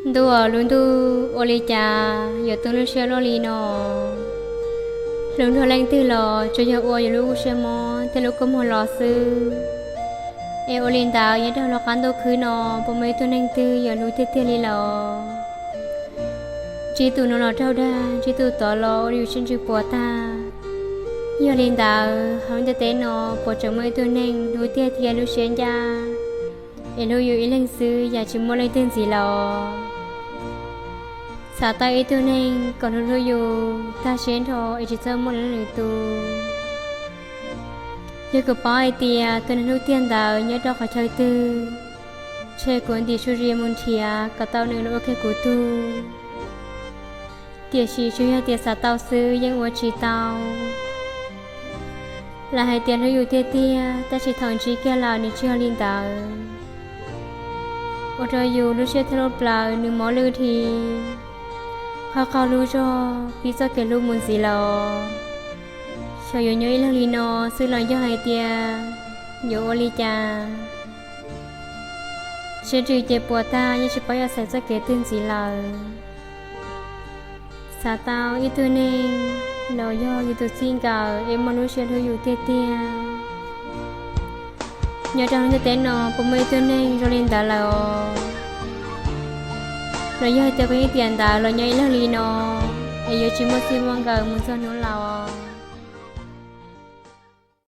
Ntuj aw, lub ntuj ua li cas yuav tu lub siab luaj li no? Hlub nrog leej twg los tsuas yog ua yus lub siab mob thiab lub kua muag los xwb. Es ua li ntawd nyob rau lub qab ntuj khwb no, puas muaj ib tug neeg twg yog hlub tiag tiag li lawm? Ntsib tus no los raug dag, ntsib tus tod los ua yus sib ntsws puas tag. Yog li ntawd hauv ntiaj teb no puas tseem muaj ib tug neeg hlub tiag tiag lub siab ncaj, es hlub yus ib leeg xwb yam tsis muaj leej twg ntxiv lawm? Xav tau ib tug neeg kom hlub hlub yus tag siab nrho es tsis txhob muaj leej twg tu. Yog kuv paub hais tias tus neeg hlub tiag ntawd nyob rau qhov chaw twg, ntshe kuv ntim su zis mus nrhiav kom tau nws los ua kiag kuv tug. Tiam sis tsuas yog tias xav tau xwb yeej ua tsis tau. Lawv hais tias hlub yus tiag tiag, tab sis thaum ntsib kiag lawm nws tsis yog li ntawd. Ua rau yus lub siab thiab lub plawv nws mob lwj dhi, qhov qaug lub zog pib txoj kev hlub mus ntxiv lawm. Xyov yuav nyob ib leeg li no xwb los yog hais tias yuav ua li cas? Siab ntsws ces puas tag, yeej tsis paub yuav xaiv txoj kev twg ntxiv lawm. Xav tau ib tug neeg los yog yus tus txij nkawm es muaj lub siab hlub yus tiag tiag. Nyob rau lub ntiaj teb no puas muaj ib tug neeg zoo li ntawd lawm os? Los yog tias koj yeej tiam ntawd los nyob ib leeg li no, es yuav tsis muaj txij muaj nkawm mus txog hnub laus.